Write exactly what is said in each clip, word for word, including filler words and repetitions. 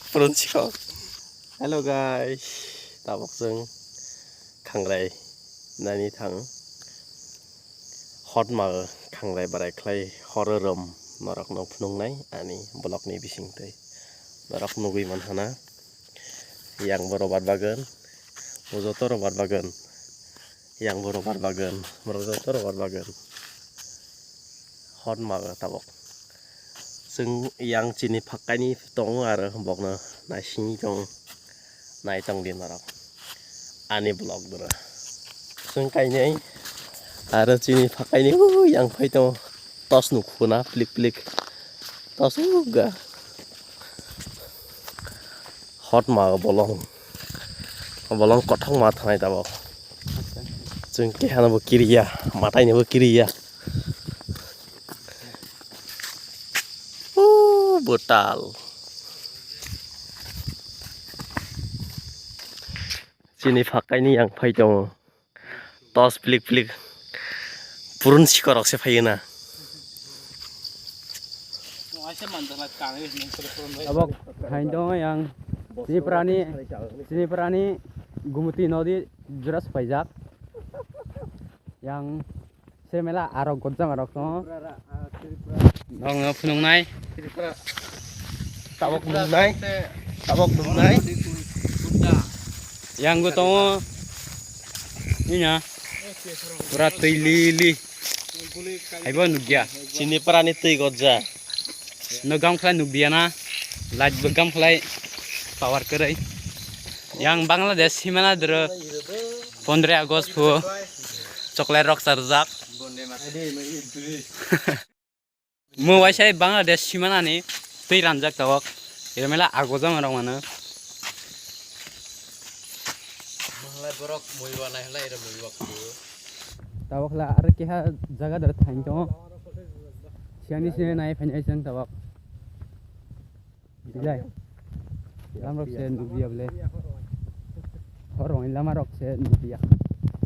Purun sikho. Hello guys, tabok chwng khangrai nani thang. Hotma khangrai barai khlai horo rom norok no phunuknai ani vlog ni bisingtwi norok nugwi manhana. Yang bo robar bagan, bo joto robar bagan. Yang bo robar bagan, borok joto robar bagan. Hotma tabok. Chwng yang chini phakai ni tongo aro bokno naisingwi tongo. Nai tong di norok. Ani vlog doro. Chwng kainai aro chini phakai ni o yang phai tongo. Tos nukhu na plik plik. Tos uga. Hotma bolong. Bolong kothok ma thanai tabok. Chwng keha no bo kiriya, matai ni bo kiriya. O botal. Chini phakai ni yang phai tongo. Tos plik plik. Purun sikorok se phaio na. Tabok hain tongo yang chini prani, chini prani Gumuti nodi jura se paijak. Yang se mela arok gojjang arok tongo. Nokno phunuknai. Tabok nuknai. Tabok nuknai. Yang go tongo. Ina. Pura twi li li. Haibo nukya. Chini prani twi gojja. No gam khlai nukdiya na. Light bo gam khlai power kwrwi. Yang Bangladesh himana dro pondro August phu chocolate rok charjak. Mo waisa Bangladesh simanani twi ranjak tabok. Iro mela ago jama rok mano. Mahalai borok muiwa nai halai iro muiwa khu. Tabok la ar keha jaga dar thain tongo. Siani sini nai phai nai chang tabok. Bilai. Lam rok se nukya bele. Hor rong lama rok se nukya.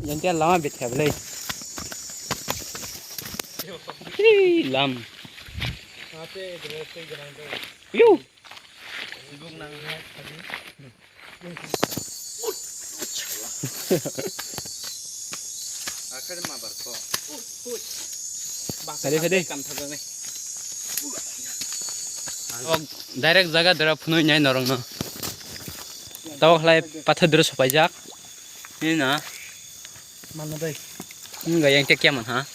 Yang kya lama bet kha bele. Hei, lam. Yo. Akhir ma bar ko. Phede, phede. Oh, direct jaga dara phunui nai norok no. Tawak lai pathar dara sopai jak. Ni na. Mana dai. Enggak yang cek kiaman ha.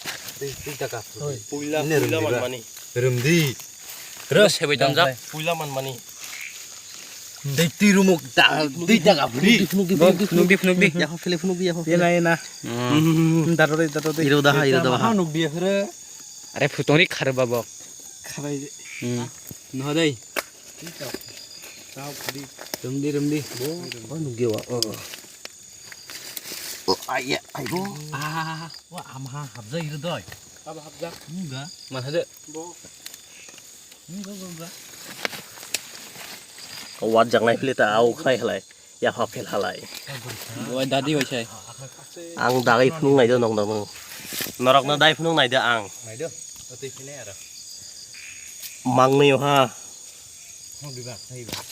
Puila, puila man mani. Remdi. Terus hebai tonjak. Puila man mani. Dei twi rumuk da, dei da ga phri. Phunuk di, phunuk di, phunuk di. Phunuk di, phunuk di. Yaho phele phunuk di, yaho phele. Yena, yena. Hmm. Hmm, daro dei, daro dei. Iro daha, iro daha. Phunuk di phre. Are phutong ri khar babok. Khabai. Hmm. No dei. Tao phri. Rumdi, rumdi. Bo, bo nuk di wa. Oh. Oh, ai ya, ai bo. Ah, wa amha habjak iro doi. Abo habjak. Nungga. Mana de? Bo. Nungga, nungga. Wat jak nai phili ta au khlai khlai. Ya ha phel halai. Wai dadi wai sai. Ang dagai phunung nai do nong nong. Norok no dai phunung nai do ang. Nai do. Oti phine ara. Mang nai ha.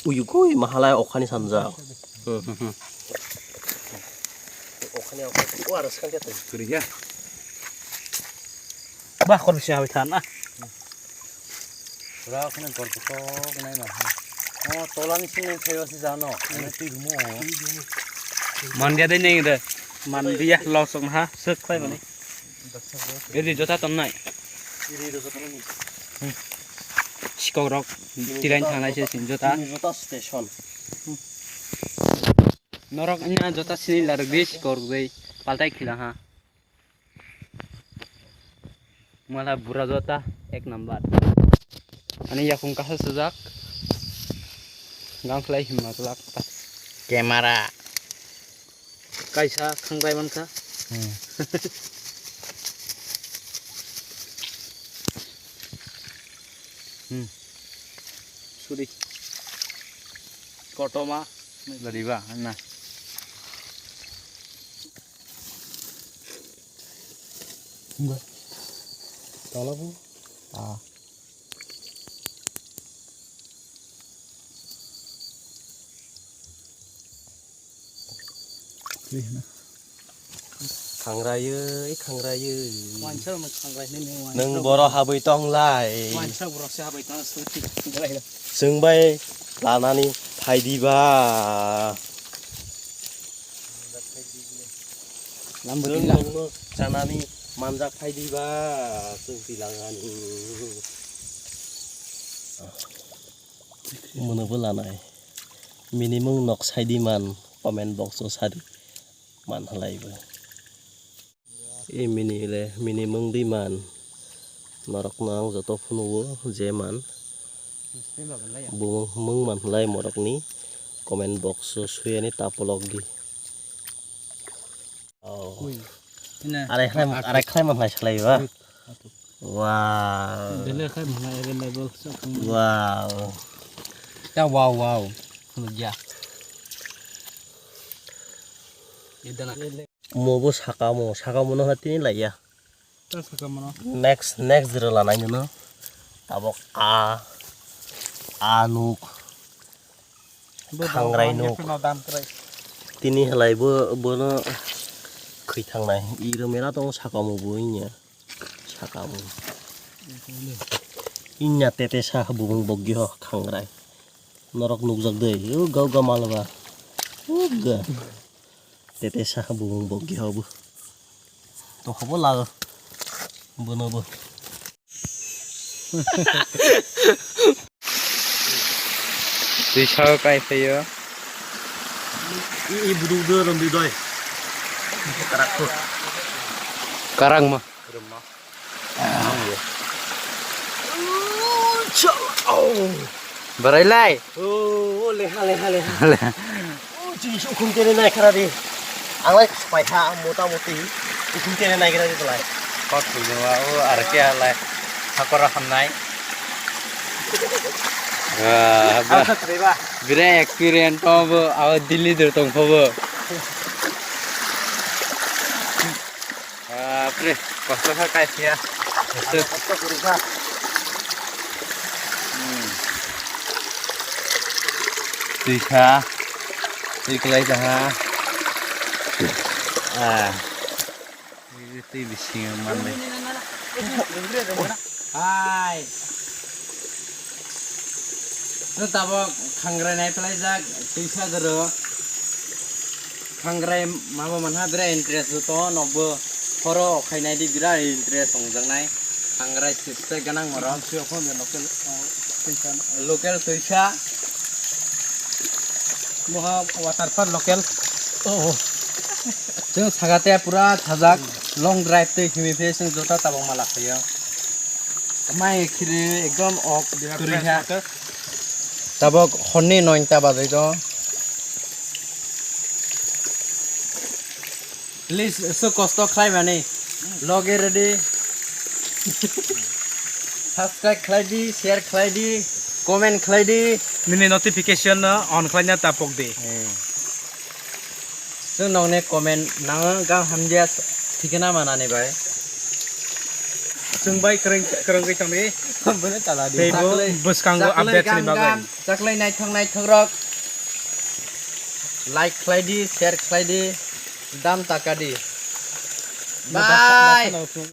Uyu koi mahalai okhani samjak. Hmm. Okhani, okhani. O aro skang kete. Kuri ya. Bah, kor bisi habai than, ah. Pura okhani kor kosok nai ma. O, tolani sini thayo si jano. Ani twi rumo. Mandia dei nei de. Mandia losok ha, sek khlai mani. Iri jota tonnai. Iri jota tonnai. Sikok rok tirain thangnai se sin jota. Jota station. Norok ina jota sini larok di sikok rok dei paltai khila ha. Mala bura jota ek number. Ani yakung kahal sujak. Gangkhlai himma tulak ta. Camera. Kaisa khangbai mankha. Hmm. Hmm. Sudi. Kotoma. Lariba, na. Enggak. Kalau bu? Ah. Khangraioi, khangraioi. Wansok no khangrai nini wansok. Nwng boro habwi tonglai. Wansok borok se habwi tong, swngti khangrai. Chwng bai lanani phaidiba. Lambo dila. Chwng nongno chanani manjak phaidiba. Chwng tilangani. Mwnwi bo lanai. Minimum nok saidi man, comment box o sadi. Man halai bo. E mini le, mini mung di man. Norok no ang joto phunu o je man. Bo mung, mung man halai morok ni comment box o suyani tapolok di. Oh. Ui. Ina. Are khlai, are khlai man halai salai ba. Wow. Dele khai mana available sa kang. Wow. Ya wow wow. Khuluk ya. Idana. Mo bo saka mo, saka mo no ha tini lai ya. Ta saka mo no. Next, next jero lanai no. Tabok a, a nuk. Khangrai nuk. Tini halai bo, bono khwi thangnai. Iro mera tongo saka mo bo inya. Saka bo. Inya tete sa bumung boggi ho khangrai. Norok nukjak de. Yo gau gau malba. Uga. Tete sa bumung boggi ho bo. To hobo lago. Bono bo. Twi sao kai phaio. I, i buduk do romdi doi. Karak ko. Karang ma. Rumma. Barai lai. Oh, oh, leha, leha, leha. Leha. Oh, chini ukhum tene nai khara di. Ang lai pai ha, mota moti. Ukhum tene nai khara di lai. Kot tu jawa, oh, arke alai. Hakora hamnai. Wah, ba. Ang sa tre ba. Bire experience to bo, aw Delhi dur tong pho bo. Bapre, kosto kha kaisiya. Kosto. Kosto kwrwi kha. Hmm. Twi kha. Twi kwlai kha. Ah. Twi bisingo manwi. Hai. Nwng tabok khangrai nai phlaijak twisa doro. Khangrai mabo manha birai interest bo tongo, nokbo horo okhai naidi birai interest tongjaknai. Khangrai sibse gwnang morok. Local twisa. Moha waterfall local. Oh. Chwng sagate pura thajak long drive tei himwi phe chwng jota tabok mala khaio. Mai khiri ekdom ok kwrwi kha. Tabok horni noita bajai do. Please, so kosto khlai mani. Loge ready. Subscribe khlai di, share khlai di, comment khlai di. Nini notification no on khlaina tapok di. Eh. Chwng nokni comment nango, gam hamya thikena manani bai. Chwng bai kwrwng, kwrwngwi tongdi. Bono chala di. Tei bo bwskango update ni bagwi. Chaklai naithok naithok rok like khlai di, share khlai di, dam taka di. Bye.